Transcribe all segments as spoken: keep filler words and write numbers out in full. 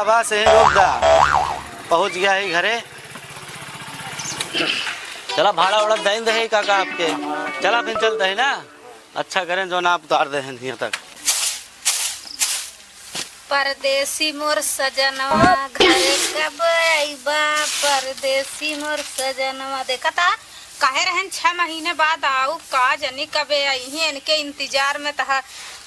बस यहीं रोक दा, पहुँच गया है घरे। चला, भाड़ा उड़ा दे दे काका आपके। चला फिर चलते हैं ना। अच्छा करें जो ना आप उतार दे हैं यहाँ तक। परदेसी मोर सजनवा, घरे कब अइबा? परदेसी मोर सजनवा, देखा था, कहे रहन छह महीने बाद आऊ, का जनी कबे अइहीं। इनके इंतजार में तह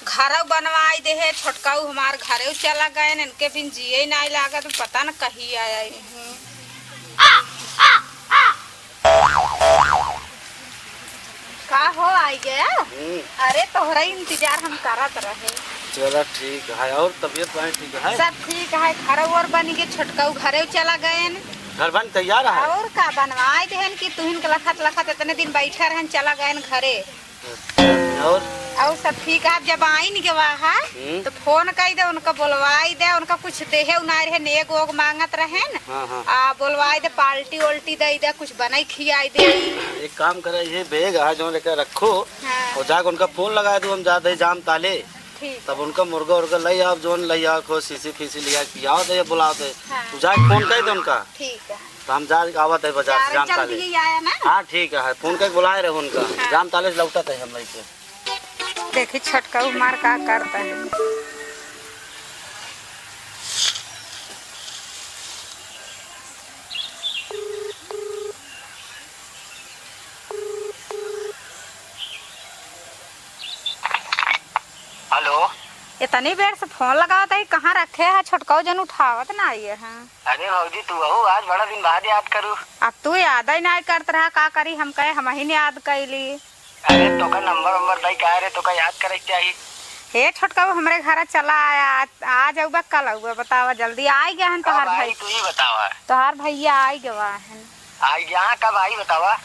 घरौ बनवाई देहे, छोटकाऊ हमार घरे चला गएन, इनके बिन जिए नाई लागत, पता न कहिया अइहीं। का हो, आई गया? हम्म। अरे, तोहरा इंतजार हम करत रहे। चला, ठीक है। और तबीयत पानी ठीक है? सब ठीक है। घर और बन के छोटकाऊ घरे चला गएन। घर बन तैयार है? और का, बनवाए देहन कि तुहिन के लखत लखत इतने दिन बैठे रहन, चला गएन घरे। अच्छा, और? और सब ठीक है। अब जब आइन गवा है, हम्म। तो फोन कई दे, उनका बोलवाई दे, उनका कुछ देहे उनाए रहे, नेग ओग मांगत रहेन। हाँ, हाँ। आ, बोलवाई दे, पार्टी ओल्टी दे दे, कुछ बनाई खियाई दे। एक काम करे, ये बैग है जो लेकर रखो, हाँ। और जाके उनका फोन लगा दो, हम जाते हैं जाम ताले। ठीक। तब उनका मुर्गा उर्गा ले आओ, जोन ले आओ, खो सीसी फीसी ले आओ, पियाओ दे, बुलाओ दे। हाँ। तू जाके फोन कर दे उनका। ठीक है। तो हम जा, आवत है बाजार, चार जाम चल ताले। दिए आया ना? हाँ, ठीक है, फोन करके बुलाए रहे उनका। हाँ। जाम ताले से लौटत है हम लेके। देखी छोटका हमार का करता है। हेलो। इतनी बेर से फोन लगावत है, कहाँ रखे है छोटका, जन उठावत ना आइए है। अरे भौजी, तू अहू आज बड़ा दिन बाद याद करू। अब तू याद ही नाई करत रहा, का करी, हम कहे हम ही ने याद कैली। अरे तोका नंबर वंबर दई का रे, तोका याद करे के चाही। हे छोटका, वो हमरे घर चला आया, आज, आज अउबा कल अउबा, बतावा जल्दी। आई गया हन कब तोहार आई, भाई, तू ही बतावा। तोहार भैया आई गवा हन। आई गया, कब आई बतावा?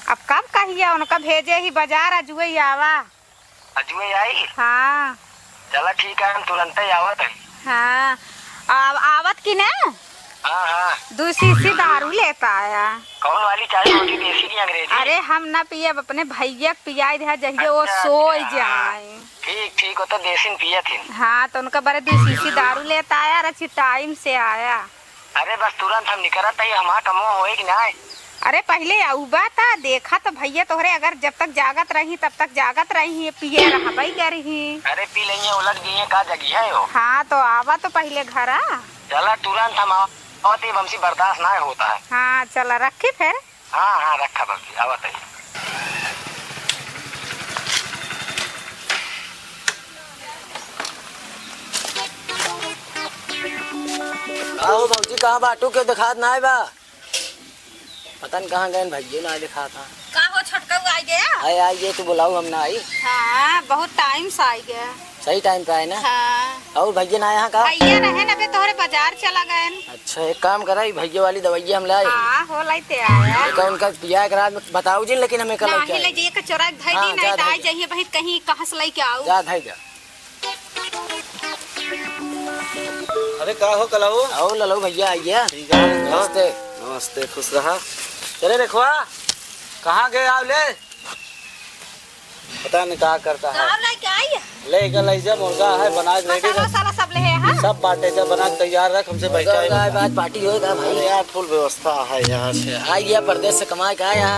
अब कब कहिया, उनका भेजे ही बाजार, अजुए आवा। अजुए आई? हाँ। चला ठीक है, हम तुरंते आवत है। हाँ, आव-, आवत की ना? हाँ, हाँ। दो शीशी दारू लेता आया। कौन वाली, चाय रोटी, देसी की अंग्रेजी? अरे हम ना पियब, अपने भैया के पियाई दे, जहिए वो अच्छा, सोई अच्छा। जाए। ठीक, ठीक, वो तो देसी में पियत हिन। हाँ, तो उनका बरे दो शीशी दारू लेता आया, रची टाइम से आया। अरे बस तुरंत हम निकरत हई, हमार कमवा होए कि नाय? अरे पहिले अउबा त देखा त भैया तोहरे, अगर जब तक जागत रही तब तक जागत रही, ये पिए रहबई करही। अरे पी लेइए, उलट गई है का जगी है यो। हाँ तो आवा तो पहिले घरा। चला तुरंत हम आवत ही, हमसे बर्दाश्त नाय होता है। हाँ चला रखी फिर। हाँ, हाँ, रखा बाबूजी, आवत है। का हो भौजी, कहाँ बाटू, के देखात नाय बा? पता न कहाँ गए, भैया ना देखात हा। का हो छोटकऊ, आ गया? आय, आय, ये तो बुलाऊ हम ना आई। हाँ, बहुत टाइम से आ गया। सही टाइम पे आए ना? हाँ। और भैया ना यहाँ का? भैया रहे ना, बे तोहरे बाजार चला गए। अच्छा, एक काम करा, ई भैया वाली दवाइया हम लाए। हाँ, हो लाइते आया। एका उनका पिया के रात में बताऊ जिन, लेकिन हमें कल नहीं, ले जाइए, कचोरा के धई दी, नहीं तो आई जाइए, भाई कहीं कहाँ से लेके आऊ। जा, धई जा। अरे का हो कलऊ? आओ ललऊ भैया, आइए। ठीक है। नमस्ते। नमस्ते, खुश रहा। चले रेखवा, कहाँ गए, आओ ले। पता नहीं का करता है। का लेके आई? ले, एकर लइजा, मुर्गा है, बना के ready मसाला रख। वसाला सब ले है, हाँ? सब बाटे, जब बना के तैयार रख, हमसे मुर्गा बैठा है उर्गा है, बता। आज पार्टी होएगा भाई। अरे यार, full व्यवस्था है यहाँ से। आ गया परदेश से कमा के आया।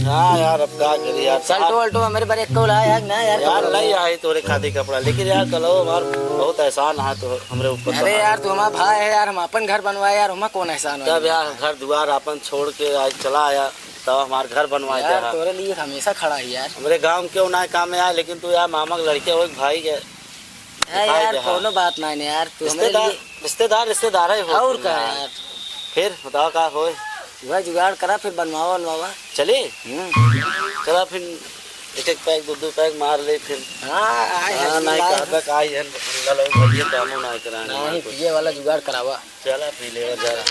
हाँ यार, अब का करी यार। सल्टो वल्टो हमारे बारे को लाया है ना यार, यार, कपड़ा नहीं वपड़ा। आई तोरे खातिर कपड़ा, लेकिन यार, कलऊ हमार बहुत एहसान है तो हमरे ऊपर अरे तो। यार, तू हमारा भाई है यार, हम अपन घर बनवाए यार, हमारा कौन एहसान तब होगा? यार, घर दुआर अपन छोड़ के आज चला आया। तब हमार घर बनवा दे यार, रहा। तोरे लिए हमेशा खड़ा है यार। हमरे गाँव में क्यों ना काम में आए, लेकिन तू यार मामा के लड़के हो, एक भाई के हाँ दिखाई यार, दे, हाँ। कोनो बात ना है यार, तू हमरे रिश्तेदार, लिए रिश्तेदार, रिश्तेदार है हो और तुम का यार। यार। फिर बताओ का होए? वह जुगाड़ करा, फिर बनवावा, बनवावा। चली? हम्म। चला फिर एक एक पैग, दो दो पैग मार ले फिर। हाँ, आए हाँ, हैं, नहीं लाए कहबे हैं। का आई है, ललो भैया कामो ना कराने नहीं, ना कुछ। पिए वाला जुगाड़ करावा। चला पी ले जरा।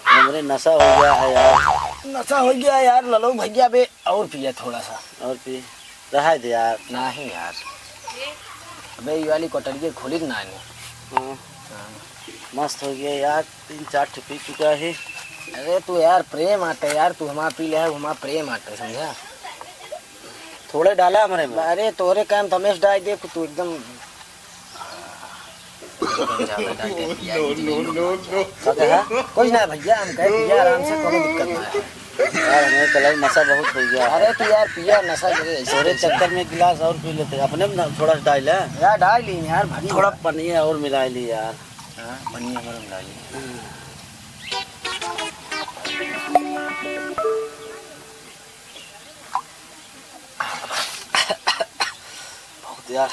हमरे नशा हो गया है यार। नशा हो गया यार, ललो भैया बे, और पिया थोड़ा सा। और पी, रहा दे यार। नहीं यार, अबे ये वाली कोटरिया खुली ना है। हाँ। हाँ। मस्त हो गया यार, तीन चार ठे पी चुका है। अरे तू यार प्रेम आटे यार, तू हमारा पी ले है, हमारा प्रेम आटे, समझा? थोड़े डाला हमरे में। अरे तोरे काम तमेश डाल दे, तू एकदम ज्यादा डाल दे, पिया, no, no, no, no। का कहा? कुछ ना भैया, हम कहे पिया आराम से, कोनो दिक्कत ना है। यार, हमें कलई नशा बहुत हो गया। अरे तो यार, पिया नशा करे ऐसे तोरे कैसे? चक्कर में गिलास और पी लेते, अपने में ना थोड़ा सा डाल ले। यार, डाल ली यार, भरी थोड़ा यार। पनिया और मिला ली यार। हाँ, पनिया और मिला ली। बहुत यार,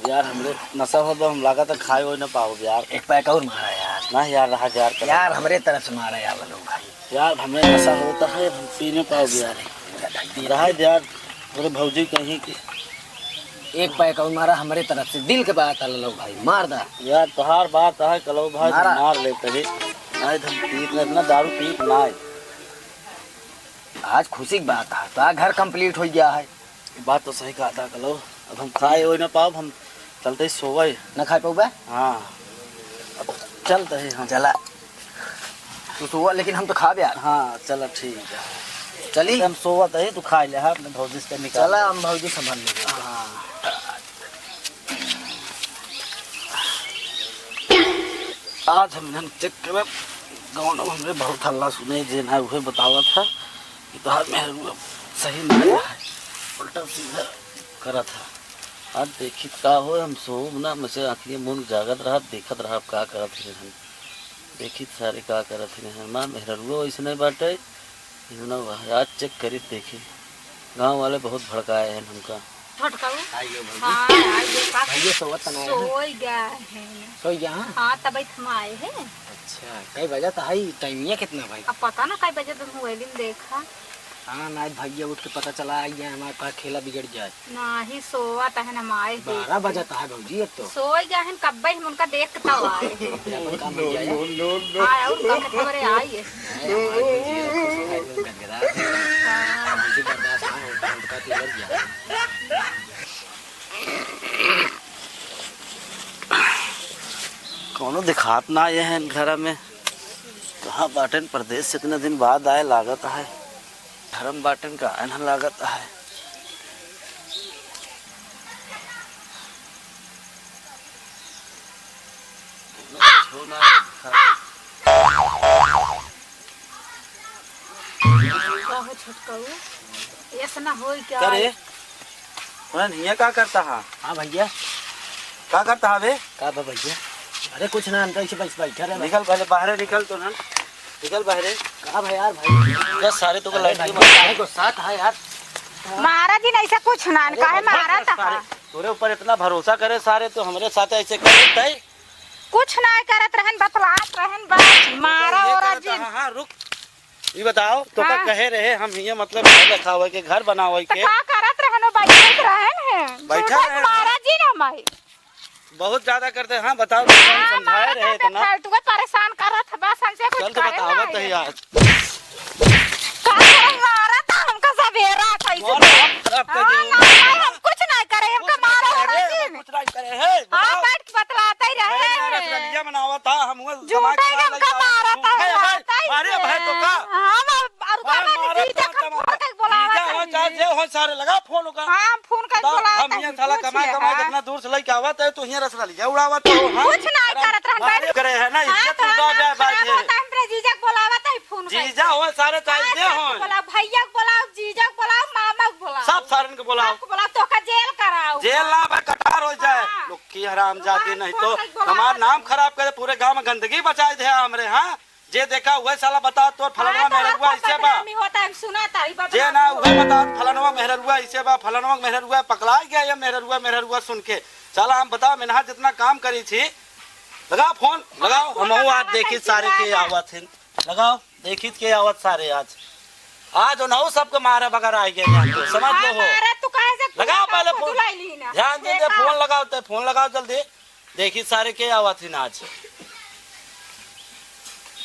यार, हमरे नशा हो तो हम लागत है खाए होए ना पाओ यार। एक पैक और मारा यार। ना यार, रहा यार, कर। यार, हमरे तरफ से मारा यार, लल्लू भाई। यार, हमरे नशा होता है, हम पी ना पाओ यार। रहा यार, मेरे भौजी कहीं की। एक पैक और मारा हमरे तरफ से, दिल के बात है, लल्लू भाई, मार दा। यार, तोहार बात है, कलऊ भाई, मारा। मार लेते ही। नहीं, हम पीत ना, इतना दारू पीत ना है। आज खुशी की बात है, तो घर complete हो गया है। बात तो सही कहा था, कलो। अब हम खाए होए ना पाओ, हम चलते ही सोवे। ना खाए पाओबे? हाँ, अब चलते ही हम। चला, तू सोवा, लेकिन हम तो खाबे यार। हाँ, चला, ठीक है। चली। हम सोवत ही, तू खाए ले, हाँ, अपने भौजी से निकाल चला, ले। हम भौजी संभाल लेंगे। हाँ। आज हम इन्हन check करब, गाँव में हमरे बहुत हल्ला सुने, जे ना उहे बतावत है कि तोहार मेहरुआ सही ना है, उल्टा सीधा करत है। आज देखी का हो, हम सोब ना, में से आँखिए मूंद जागत रहब, देखत रहब का करत है इन्हन। देखी सारे का करत है इन्हन, हमार मेहरुआ वैसे नहीं बाटे, इन्हन आज check करी देखी। गाँव वाले बहुत भड़काए हैं हमका। छोटकाऊ। आइए भौजी। हाँ, आइए, का भैया सोवत त नहीं है ना? सोई गया है। सोई गया, हाँ? हाँ, तब हम आए हैं। अच्छा, कई बजे त है, टाइमिया कितना भाई? अब पता ना कई बजे तुम मोबाइल में देखा। हाँ, ना भैया उठ के पता चला आई है, हमारा का खेला बिगड़ जाए। नहीं, सोवत है ना, हम आए हैं। बारह बजे त है भौजी, अब तो। सोई गया है, कब्बे हम उनका देख के तब आए हैं। अपन काम हो जाए। हाँ, और का खबर है, आई है। अरे, हमारी भौजी रखो, सोहाई में गदगदा। हाँ। हमसे बर्दाश्त ना होता, हम तो काफी लड़ गया। कौनो दिखात ना आए हैं घर में, कहाँ बाटेन? परदेस से इतने दिन बाद आए लागत है, घर में बाटेन का आए ना लागत है। का हो छोटकाऊ? ऐसा ना होई क्या? का रे? उन्हन हियाँ का करता हा? हाँ भैया। का करता हा बे? का बा भैया? अरे कुछ ना, हम तो ऐसे बस बैठा रहे। निकल पहले बाहरे निकल तो ना। निकल बाहरे। का भा यार भाई? बस सारे तो अरे लाइट भाई, की मार। काहे गुस्सा था यार? महाराज जी ने ऐसा कुछ ना, अरे काहे भाई, मारा था? सारे तोरे ऊपर इतना भरोसा करे सारे, तो हमरे साथ ऐसे करे तय। कुछ ना करत रहन, बतलात रहन बस, मारा ये ओरा करत जिन। हाँ, हाँ, रुक। ई बताओ, तो का हाँ। कहे रहे हम हियाँ, मतलब, घर रखावे के, घर बनावे तो के? का करत रहन, बैठत रहन है। बैठा झूठा रहन। मारा जी ना माई। बहुत ज्यादा करते, हाँ, बताओ, तो हम हाँ, समझाए मारा रहे करते इतना। फालतू के परेशान करत है, बस हमसे कुछ चल, तो कहे बतावत नहीं। है आज। का करत मारा था हमका सवेरा था, इसे कौन बाप खराब कर हाँ, दे? ना, भाई, हम कुछ नहीं करे, हमका कुछ नहीं मारा करे, वाला दिन। कुछ नहीं करे, हे, हाँ, बताओ। बैठ के बतलाते ही रहे अरे, हैं। रसगुल्ला बनावा था, हम वो झूठे कमा के हमका लाइका मारा था, झूठे है, मारता ही अरे, है। भाई, तो का? हाँ, अब, और का अरे, मारे जीजा मारा का था, फोन करके बुलावा जीजा था हो, जी। चाहे जे हो, सारे लगा फोन ओका। हाँ, हम फोन करके बताओ, बुलावा हम था ये जी, साला पूछ कमाए, ले, कमाए हाँ। कितना दूर से लेके आवत है, तो ये रसगुल्ला उड़ावत हो, हाँ? कुछ नहीं अरे, करत रहन, मारे बैठ करे है ना, हाँ, इज्जत तो उड़ा हाँ, दे, भाई, खराब ये। होता है, हमरे जीजा के बुलावा था, फोन करके। जीजा हो, सारे चाहे हाँ, जे सबके हो। बुलाओ, भैया के बुलाओ, जीजा के बुलाओ, मामा के बुलाओ। सब सारन के बुलाओ। सबके बुलाओ, तोहका जेल कराओ। जेल ना भाई, कटार हो जाए। हाँ। लोग की हरामजादी हाँ, नहीं तो तोहका बुलाओ। हमार नाम खराब करे, पूरे गांव में गंदगी बचाए दे हमरे, हाँ? जे देखा उहे साला बता तोर फलनवा हाँ, तो मेहरुआ आपको ऐसे बा। बदनामी होता है, सुना था, ई जे बता ना दो। उहे बता फलनवा मेहरुआ ऐसे बा, फलनवा मेहरुआ पकड़ा गया ये मेहरुआ, मेहरुआ सुन के। साला हम बता मेनहा जितना काम करी थी। लगा फोन, लगाओ, हाँ, हमहू आज लगाओ, देखी कैसे सारे के लगाओ? आवत हैं। लगाओ। देखित के आवत सारे आज। आज उनहु सबके मारे बगैर आइ गए हैं, समझ हाँ, लो हो। मारा तू काहे से लगा पूछता पहले खुद फोन। लाई ली ना। ध्यान दे दे, देखा। फोन लगाओ ते, फोन लगाओ जल्दी। देखी सारे के आवत ही ना आज।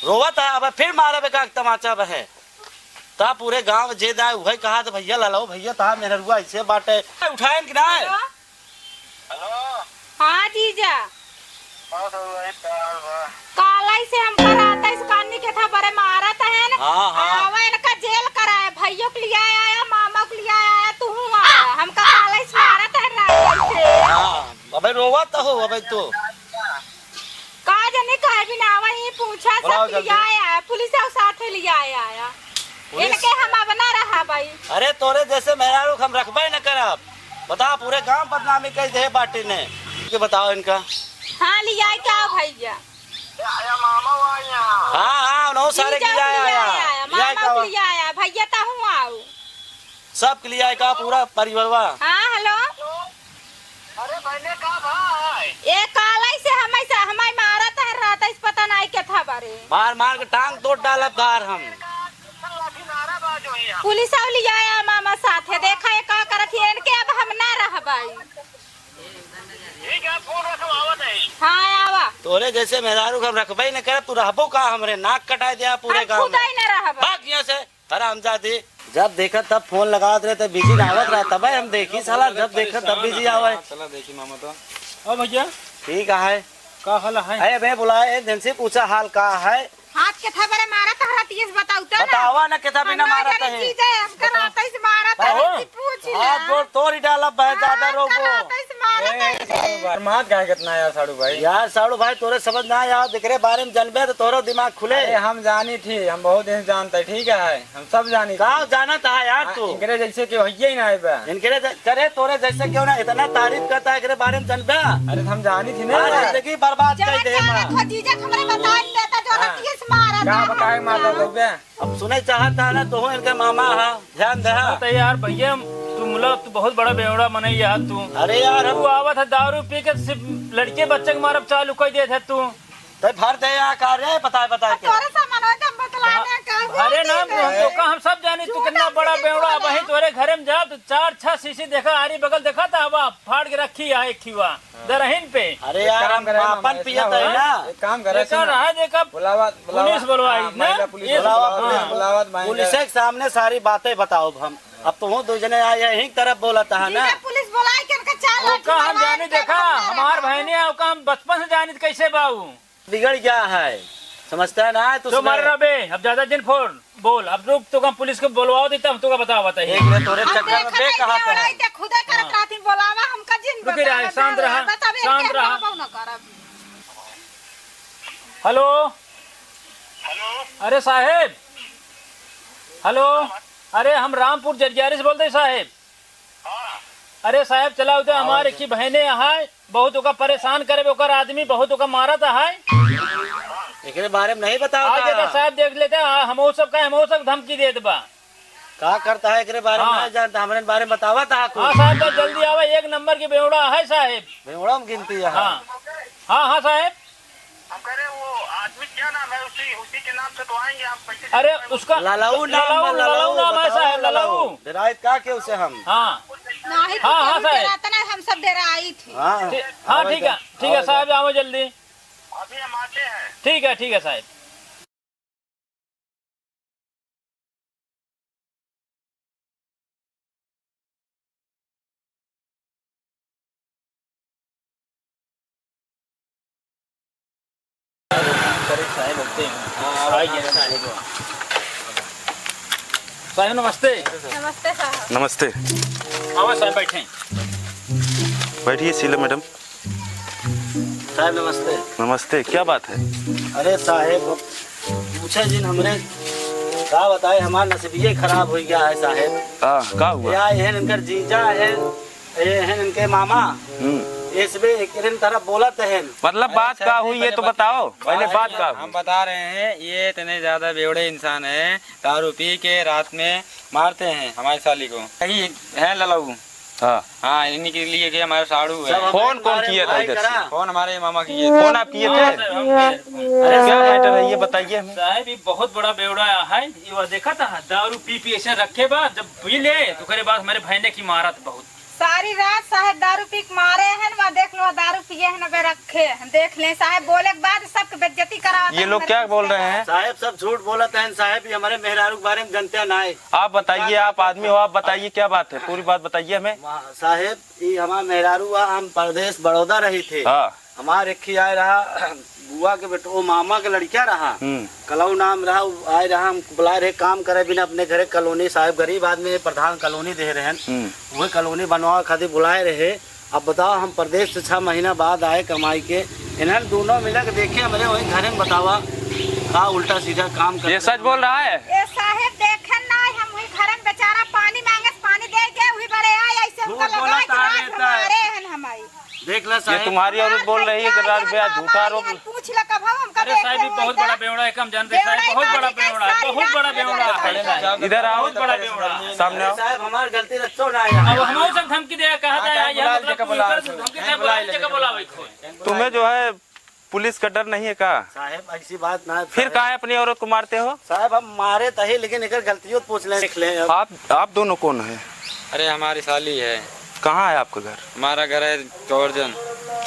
रोवत है, अब फिर मारे बेका तमाचा बहे। ता पूरे गांव जे दाए उहे कहा तो भैया ललो, भैया ता मेहरुआ ऐसे बाटे। उठाएन कि ना? हेलो? हेलो। हाँ जीजा। हाँ, तो वही प्यार बा। कालाई से हमका रात इस कानी के था बरे मारत है ना। हाँ, हाँ। आवा इनका जेल कराए, भैया के लिया आया, मामा के लिया आया, तू हूँ आया। हमका कालाई से मारत है रात से। हाँ, अबे रो हुआ तो हो अबे तू। का जाने काहे बिना आवा ही पूछा, बुलाओ सब जल्दी। लिया आया, पुलिस और साथ लिया आया। पुलिस? इनके हम अब ना रहा भाई। अरे तोरे जैसे मेहरारू हम रखबे न करब। बता, पूरे गांव बदनामी कइ दे बाटी ने। के बताओ इनका। हाँ, लिया क्या भैया? हाँ, हाँ, उन्हों सारे जीजा लिया लिया आया। आया, लिया मामा का? लिया आया, भैया ता हूँ आओ। सब के लिया का पूरा परिवारवा? हाँ, हेलो। अरे बहने का भाई? ए कालाई से हमें से हमें मारत है, रहत है, पता नहीं के था बारे। मार मार के टांग तोड़ डालब धार हम। लाठी नारा बाजो ही हम। पुलिस वाली आया मामा साथ है, देखा ये का करत है, इनके अब हम ना रहबाई। ठीक है, फोन रखो, आवत है। हाँ, आवा। तोरे जैसे मेहरारू हम रखबे न करब, तू रहबो का हमरे? नाक कटाए दिया पूरे हम गाँव खुद में। ही न रहब। भाग यहाँ से। हरामजादी। जब देखा तब फोन लगावत रहे, तब बिजी ना आवत रहा, तबे हम देखी साला, जब देखा तब बिजी आवे। चला देखी मामा तो। ओ भैया। ठीक है। का हाल है? अरे बे बुलाए, एक दिन से पूछा हाल का है। हाथ के थबरे मारा तहरा तीस बताऊ तो ना। बतावा ना, केथा बिना मारा तहे। चीज है, हमका रातै से मारा तहे, पूछ ले। हाथ गोड़ तोड़ ही डाला, बे ज्यादा रोको। रातै से मारा तहे। मार गाय कितना यार साड़ू भाई। यार साड़ू भाई, तोरे समझ ना आया, एकरे बारे में जानबे तो तोरो दिमाग खुले। अरे हम जानी थी, हम बहुत दिन से जानते, ठीक है, हम सब जानी का थी। जानत है यार हाँ, तू? इनकरे जैसे केहू हइये ही ना आइबा। इनकरे जै-, करे तोरे जैसे केहू ना, इतना तारीफ करता है, एकरे बारे में जानबे? अरे तो हम जानी थी ना। हाँ, जिंदगी बर्बाद कर दे माँ। जीजा हमरे बताई देता जो हाँ। रतिये से मारा का था। बताए माता तो बे? अब सुने चाहता है ना, तू इनके मामा हा, ध्यान दे। हाँ। तो यार भैया, तू मुला, तू बहुत बड़ा बेवड़ा मनई यार तू। अरे यार, हम तू आवत है दारू पी के सिर्फ लड़के बच्चे के मारब चालू कर देत है तू। तो भर दे यार, का रे, बताए, बताए के। तोरे सामान हो, जब बतलाने का अरे ना, हम तो का, हम सब जानी, तू कितना बड़ा बेवड़ा। अब वहीं तोरे घरे में जाब, तो चार छह शीशी देखा, आरी बगल देखा था, हवा फाड़ के रखी है एक ठिवा, दरहिन पे। अरे यार, हम आपन पियत है ना। एक काम करे, देखा सुन। रहा, देखा, बुलावा, बुलावा। पुलिस बुलवाई हाँ, ना? महिला पुलिस ये बुलावा, हाँ। पुलिस बुलावा, पुलिस के सामने सारी बातें बताओ हम। अब तो दो जने आए हैं, यही तरफ बोलता है ना। ठीक है, पुलिस बुलाई के इनका चाल ओका हम जानी, देखा, हमार बहने, ओका हम बचपन से जानी, कैसे बाऊ। बिगड़ गया है, समझता है ना? तो तो मर रहा बे, अब ज्यादा जिन फोन बोल, अब रुक, तो हम पुलिस को बुलवाओ देता, हम तो का बतावा बताइए। एक मिनट, तोरे हम चक्कर में देखत बे है कहा ये था? लड़ाई ते खुदे करत हाँ। रहती, बोलावा हमका जिन रुकी रहा, बतावा, शांत रहा, बतावे शांत के रहा। बाबा ना करब। हेलो। हेलो। अरे साहेब। हेलो। अरे हम रामपुर जरियारी से बोलते हैं साहेब। अरे साहेब, चला उधर, हमारे की बहने अहाय, बहुत ओका परेशान करे, ओकर आदमी बहुत ओका मारत अहाय। एकरे बारे में नहीं बताओ आज का? अगर साहब देख लेते, हाँ, हमहू सब का, हमहू सब धमकी देत बा। का करता है एकरे बारे में हाँ। नहीं जानता, हमरे बारे में बतावा था कुछ। हाँ साहब, तो जल्दी आवा, एक नंबर की बेवड़ा है साहब। बेवड़ा में गिनती है। हाँ, हाँ, हाँ साहब। हम कह रहे हैं, वो आदमी क्या नाम है, उसी, उसी के नाम से तो आएंगे हम, पैसे अरे, कितने उसका ललाऊ नाम ललाऊ, है, ललाऊ ललाऊ नाम है बताओ, साहब, ललाऊ। ललाऊ। डराइत का के उसे हम? हाँ। नहीं, हाँ, हाँ, केहू साहब। डराता ना, हम सब डराई थे। हाँ, ठीक, हाँ, आवे ठीक है, जा, ठीक है आवे जा। साहब, आओ जल्दी। अभी हम आते हैं। ठीक है, ठीक है साहब। साहब, नमस्ते। नमस्ते साहब। नमस्ते। आओ साहब, बैठें। बैठिए शीला मैडम। साहब, नमस्ते। नमस्ते, क्या बात है? अरे साहेब, पूछे जिन हमरे, का बताए, हमार नसीबिये खराब होइ गया है साहेब। हाँ, का हुआ? या एहन इनकर जीजा है, एहन इनके मामा, हम्म। इसबे एकरे तरफ बोलत है। मतलब अरे बात साहब, का हुई, ये तो बताओ, पहले बात का हुई? हम बता रहे हैं, ये इतने ज्यादा बेवड़े इंसान हैं, दारू पी के रात में मारते हैं हमारी साली को। यही है ललाऊ। हाँ। हाँ, इन्हीं के लिए कि हमारे साड़ू है। सब कौन, कौन किए थे इधर से? कौन हमारे मामा किए थे। कौन आप किए थे? हाँ, सर, हम किए थे। अरे, क्या मैटर है, ये बताइए हमें। साहब, ये बहुत बड़ा बेवड़ा है। ये वह देखा था, दारू पी पी ऐसे रखे बा, जब पी ले, तो ओकरे बाद हमारे भाई ने की मारा था बहुत। सारी रात साहब दारू पी के मारे हैं, वहाँ देख लो, दारू पिए हैं, अबे रखे हैं, देख लें साहब, बोले के बाद सबके बेइज्जती करावत ये हैं लोग हमारे क्या बोल रहे हैं? साहब, सब झूठ बोलत हैं साहब, ये हमारे मेहरारू के बारे में जनते ना है। आप बताइए, आप आदमी हो, आप बताइए क्या बात है, पूरी बात बताइए हमें। मा-, साहेब, ई हमार मेहरारू हुआ, हम परदेस बड़ौदा रही थे। हाँ। हमार एक ही आए रहा, बुआ के बेटो, मामा के लड़का रहा। हम्म। कलऊ नाम रहा, उ आए रहा, हम बुलाए रहे काम करे बिना अपने घरे कॉलोनी, साहेब गरीब आदमी, प्रधान कॉलोनी दे रहे हैं। हम्म। वही कॉलोनी बनवावे खातिर बुलाए रहे। अब बताओ, हम परदेस से छह महीना बाद आए कमाई के, इन्हन दूनों मिला के देखे हमरे वहीं घरे में, बतावा का उल्टा सीधा काम कर। ये सच बोल रहा है? ए साहेब, देखन ना, हम वही घरे में बेचारा पानी मांगे, पानी दे के वही बड़े आए, ऐसे झूठ उनका लगा बोलत कि आ रात रहता है। हमारे हन हमारी। देख ला ये साहेब। तुम्हारी औरत बोल रही है कि रात भैया झूठा आरोप। पूछ ला कब हम कब अरे साहेब, ये बहुत बड़ा बेवड़ा है, कम जान रहे साहेब, बहुत बड़ा बेवड़ा है, बहुत बड़ा बेवड़ा है। इधर आओ, बहुत बड़ा बेवड़ा है। सामने आओ। साहेब, हमार गलती रचो ना यार। अब हमहू सब धमकी दे, कहा था यार, यह मतलब कि इधर से धमकी दे, बुलावे, जगह बुलावे, खोज। तुम्हें जो है पुलिस का डर नहीं है का? साहेब, ऐसी बात ना है, फिर साहेब। काहे अपनी औरत को मारते हो? साहेब, हम मारे तही, लेकिन एकर गलतियों पूछ लें, देख लें अब। आप, आप दोनों कौन है? अरे, हमारी साली है। कहाँ है आपका घर? हमारा घर है चौहरजन।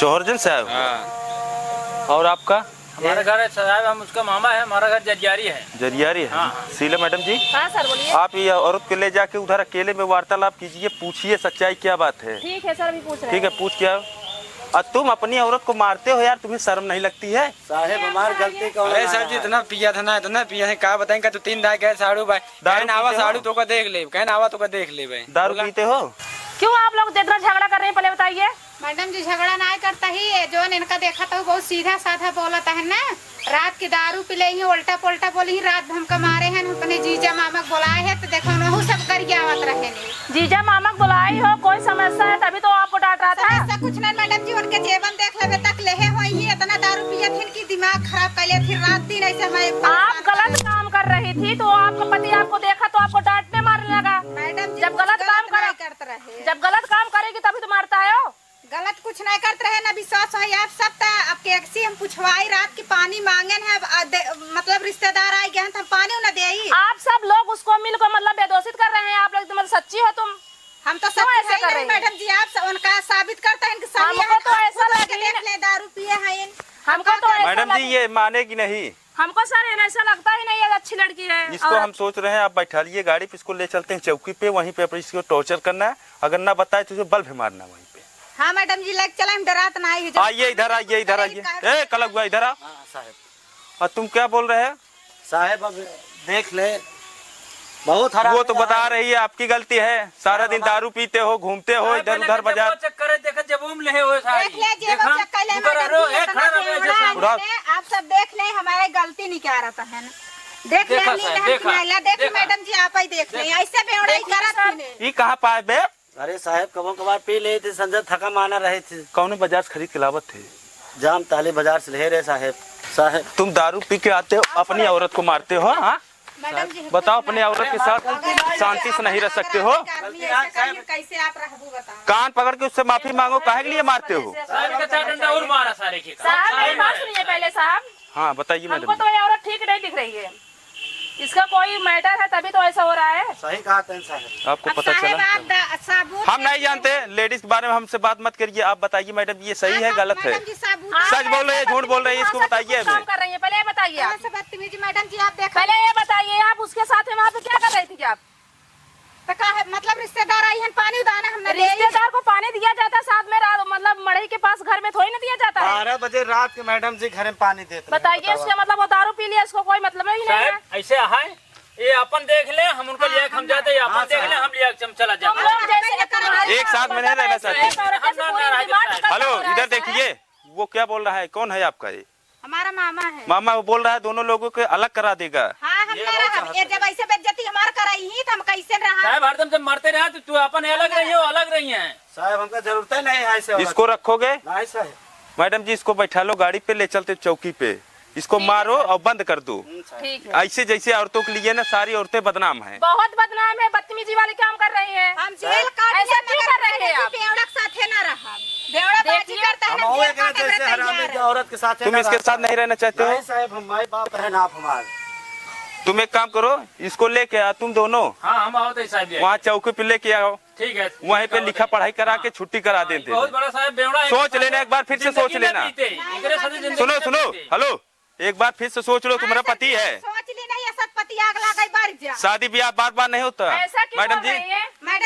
चौहरजन से आए हो? हाँ। और आपका? हमारा घर है साहब, हम उसका मामा है, हमारा घर जरियारी है। जरियारी है। हाँ, हाँ। शीला मैडम जी, हाँ सर, बोलिए। आप ये औरत को ले जाके उधर अकेले में वार्तालाप कीजिए, पूछिए सच्चाई क्या बात है। ठीक है सर, अभी पूछ रहे हैं। ठीक है, पूछ क्या? और तुम अपनी औरत को मारते हो यार, तुम्हें शर्म नहीं लगती है? साहेब, हमार गलती कौन अरे है? सर जी, इतना पिया था ना, इतना पिया था, का बताएं, का तू तीन दाई गए साड़ू भाई, दारू कहन आवा पीते हो? साड़ू तो का देख ले, कहन आवा तो का देख ले भाई। दारू बोला। पीते हो? क्यों आप लोग इतना झगड़ा कर रहे हैं, पहले बताइए। मैडम जी, झगड़ा नाहीं करता ही, ये जौन इनका देखा तो बहुत सीधा साधा बोलत है ना। रात की दारू पी ले ही, उल्टा पुल्टा बोली ही, रात भर हमका मारे हैं, अपने जीजा मामा के बुलाए हैं, तो देखो, उनहू सब गरियावत रहे ने। जीजा मामा के बुलाई हो, कोई समस्या है, तभी तो आपको डांट रहा था। समस्या कुछ नहीं मैडम जी, उनके जेबन देख लेवे तक लेहे होई ही, इतना दारू पियत हिन कि दिमाग खराब कर लेत हिन, रात दिन ऐसे हमें आप परेशान गलत करत। काम कर रही थी, तो आपका पति आपको देखा तो आपको डांटने मारने लगा। मैडम जी, जब कुछ गलत काम गलत करो, नहीं करत रहे। जब गलत काम करेगी तभी तो मारता है वो। गलत कुछ नहीं करत रहे, ना विश्वास होई आप सब। त अब केकसी हम पुछवाई, रात की पानी मांगेन है, अब, अ, दे, मतलब रिश्तेदार आइ गए हैं, तो हम पानी न देई। आप सब लोग उसको मिलकर मतलब बेदोषित कर रहे हैं आप लोग, मतलब सच्ची हो तुम? हम तो क्यों सच्ची ऐसा नहीं कर रहे हैं? मैडम जी, आप स-, उनका साबित करता है, इनके सामने हमको तो ऐसा लगे देख ले, दारू पिए हैं इन। हमको तो ऐसा मैडम जी, लगे। ये मानेगी नहीं। हमको सर, ये ऐसा लगता ही नहीं है, अच्छी लड़की है। इसको और हम सोच रहे हैं, आप बैठा लिए गाड़ी पे, इसको ले चलते हैं चौकी पे, वहीं पे अपने इसको टॉर्चर करना है। अगर ना बताए तो इसे बल्ब मारना है वहीं पे। हाँ मैडम जी, लेके चले, हम डरात ना आई है। आइए इधर, आइए इधर, आइए। ए, कलक हुआ, इधर आ। हाँ, साहब। और तुम क्या बोल रहे हो? साहब, अब देख ले, बहुत हरामी वो तो बता रही है, आपकी गलती है। सारा दिन दारू पीते हो, घूमते हो इधर उधर बाजार। चक्कर है, देखा जब उम लेहे हो सारी। देख ले, जेब देखा? चक्कर ले, ऊपर मैडम जी, एक इतना खड़ा रहो, ऐसे बेवड़ा सामने। है, आप सब देख ले, हमारे गलती नहीं क्या रहता है ना। देख ले, देखा नहीं साहब, रहम देखा, की महिला, देख देखा। मैडम जी, आप ही देख ले, देखा। ऐसे बेवड़ा ही देखिए करत साहब। ही नहीं। ई कहाँ पाए बे? अरे साहेब, कबो कभार पी लेत ही, संझा थका माना रहे थे। कौने बाजार से खरीद के लावत थे? जाम ताली बाजार से ले रहे साहेब। साहेब। तुम दारू पी के आते हो, अपनी औरत को मारते हो, हाँ? मैडम जी, बताओ, अपने औरत के साथ शांति से नहीं रह सकते हो? आदमी ऐसे करिए, कैसे आप रहबू बताओ? कान पकड़ के उससे माफी मांगो, काहे के लिए मारते हो? साहब, एक अच्छा डंडा और मारा सारे के। साहब, मेरी बात सुनिए पहले साहब। हाँ, बताइए मैडम। हमको तो ये औरत ठीक नहीं दिख रही है। इसका कोई मैटर है तभी तो ऐसा हो रहा है। सही कहा तहन साहब। आपको अब पता साहब, चला? आप द-, साबुत हम नहीं देखिए। जानते, लेडीज के बारे में हमसे बात मत करिए। आप बताइए मैडम, ये सही है, आप गलत है? मैडम जी, साबुत सच बोल रही है, झूठ बोल रही है, इसको बताइए काम अभी। कर रही है, पहले ये बताइए आप। ऐसे बदतमीजी मैडम जी, आप देखो। पहले ये बताइए, आप उसके साथ में वहाँ पे क्या कर रही थी आप? तो का है, मतलब रिश्तेदार आई हैं, पानी उदाना हमने दे। रिश्तेदार को पानी दिया जाता है साथ में, रात, मतलब मड़ई के पास घर में थोड़ी ना दिया जाता है। बारह बजे रात के मैडम जी घर में पानी देते हैं, बताइए, बताओ। इसका मतलब वो दारू पी लिया, इसको कोई मतलब ही नहीं है। साहब, ऐसे है, ये अपन देख ले, हम उनको हाँ, लिया के हम हम जाते हैं, अपन हाँ, देख ले, साहब। हम लिया के हम चला जाते तुम हैं। लोग जैसे तुम्हारे एक साथ में नहीं रहना चाहते। हम ना नाराज हैं। हेलो, इधर देखिए, वो क्या बोल रहा है, कौन है आपका ये? हमारा मामा है। मामा वो बोल रहा है दोनों लोगों को अलग करा देगा। हाँ, हम ये ना रहब। ये जब ऐसे बेइज्जती हमार कराई ही, तो हम कैसे रहब? साहब, हरदम जब मरते रहे, तो तू अपन अलग रही हो, अलग रही हैं। साहब, हमका जरूरत ही नहीं है ऐसे औरत। इसको रखोगे? नहीं साहब। मैडम जी, इसको बैठा लो गाड़ी पे, ले चलते चौकी पे। इसको ठीक है, मारो सर। और बंद कर दो। हम्म, सर। ठीक है। ऐसे जैसे औरतों के लिए ना, सारी औरतें बदनाम हैं। बहुत बदनाम है, बदतमीजी वाले काम कर रही हैं। हम जेल काट ऐसा क्यों कर रहे हैं आप? बेवड़ा के साथे ना रहा। बेवड़ा बाजी करता है, हम जेल काटे जैसे हरामी के औरत के साथ तुम इसके साथ नहीं रहना चाहते हो? नहीं साहब, हम माई बाप हैं ना आप हमारे। तुम एक काम करो, इसको लेके आ तुम दोनों। हाँ, हम आओ तो साहब। वहाँ चौकी पे लेके आओ। ठीक है। वहीं पे लिखा पढ़ाई करा के छुट्टी करा देते हैं। बहुत बड़ा साहब बेवड़ा है। सोच लेना, एक बार फिर से सोच लेना। सुनो, सुनो, हेलो, एक बार फिर से सोच लो, तुम्हारा पति है। सोच ली नहीं, ये सब पति आग लगा बार जा। शादी ब्याह बार बार नहीं होता। ऐसा क्यों मैडम जी,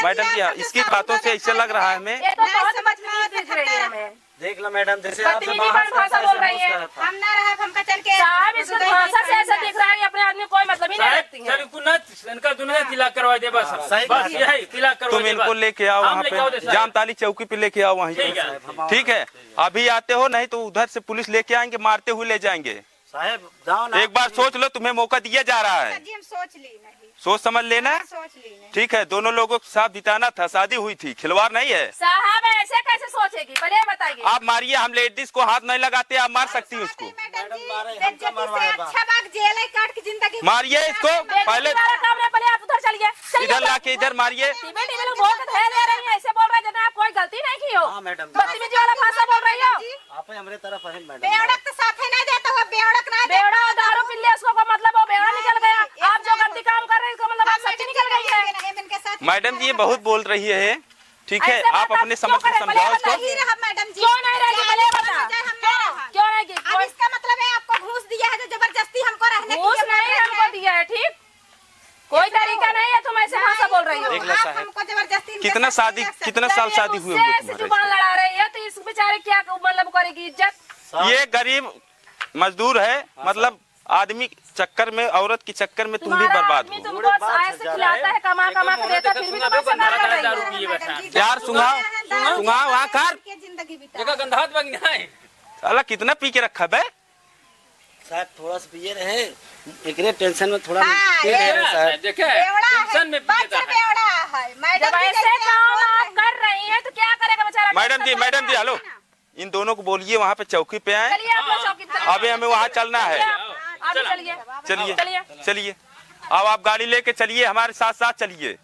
मैडम जी, इसकी बातों से ऐसा लग रहा है हमें। ये तो बहुत बदतमीजी दिख रही है हमें। देख लो मैडम, जैसे आपसे बदतमीजी बाहर वाली भाषा बोल रही है। हम ना रहे, हमका चल के साहब, इसका भाषा से ऐसा दिख रहा है कि अपने आदमी कोई मतलब ही नहीं रखती है। चल, इनको ना, इनका दुनिया तिलाक करवा दे बस। हाँ, सही बस बात है। यही तिलाक करवा तुम दे इनको बस। लेके आओ हम वहाँ लेके आओ दे पे, साहब। जामताली चौकी पे लेके आओ वहीं ठीक पे। है। ठीक है, अभी आते हो, नहीं तो उधर से पुलिस लेके आएंगे, मारते हुए ले जाएंगे। साहब, जाओ ना। एक बार सोच लो, तुम्हें मौका दिया जा रहा है। जी, हम सोच ली नहीं। सोच समझ लेना। हाँ, सोच ली नहीं। ठीक है, दोनों लोगों को साथ बिताना था, शादी हुई थी, खिलवाड़ नहीं है। साहब, ऐसे कैसे सोचेगी? पहले ये बताइए। आप मारिए, हम लेडीज को हाथ नहीं लगाते, आप मार सकती हैं उसको। मैडम जी, मैडम, मारे, हमका बेइज्जती से मरवाए बा। अच्छा बात जेल है, काट के जिंदगी मारिए इसको, बेइज्जती पहले वाला काम नहीं, पहले आप उधर चलिए, चलिए इधर उधर। लाके इधर मारिए। टीवी, टीवी लोग बहुत धैर्य दे रही है, ऐसे बोल रहे हैं जैसे आप कोई गलती नहीं की हो। हाँ, मैडम जी। बदतमीजी वाला भाषा बोल रही हो। आप ही हमरे तरफ है, मैडम। बेवड़क तो साथे ना जाता हो, बेवड़क ना बेवड़ा जाता हो। दारू पी लिया, उसको का मतलब वो बेवड़ा निकल गया। आप जो गलती काम कर रहे हैं, इसका मतलब आप सच्ची निकल गई है। मैडम जी, ये बहुत बोल रही है, ठीक है, ऐसे आप बात अपने समझ से समझाओ इसको। नहीं रहा, मैडम जी। क्यों नहीं रहेगी, पहले बता। हम ना रहा। क्यों नहीं रहेगी? अब इसका मतलब है आपको घूस दिया है जो जबरदस्ती हमको रहने के लिए बोल रही है। घूस नहीं हमको दिया है, ठीक? कोई तरीका नहीं है, तुम ऐसे भाषा बोल रही हो। देख लो आप साहब। हमको जबरदस्ती इनके कितना साथ शादी, नहीं रख सकते। कितना साल शादी हुए हुए तुम्हारे? जुबान लड़ा रही है, तो इस बेचारे क्या मतलब करेगी इज्जत? ये गरीब मजदूर है, हाँ, मतलब आदमी चक्कर में, औरत के चक्कर में तुम भी तुम्हारा बर्बाद आदमी हो। तुमको ऐसे खिलाता है, कमा, कमा के देता है, फिर भी तुमसे बात कर रही है। यार, सुंघा, सुंघा, वहाँ कर। देखा, गंधात बंग नहीं। साला कितना पी के रखा बे? साहब, थोड़ा सा पिए रहे, एकरे टेंशन में थोड़ा हाँ, पी रहे हैं, साहब। देखे, बेवड़ा है, टेंशन में पिए बच्चा रहे। बेवड़ा है। मैडम जब जी, ऐसे जैसे काम आप बोल रहे हैं। कर रही हैं, तो क्या करेगा बेचारा? मैडम जी, मैडम जी, हेलो, इन दोनों को बोलिए, वहाँ पे चौकी पे आए। चलिए, आप लोग चौकी पे। अबे हमें वहाँ चलना है। आप चलिए। चलिए, चलिए। चलिए। अब आप गाड़ी लेके चलिए, हमारे साथ साथ चलिए।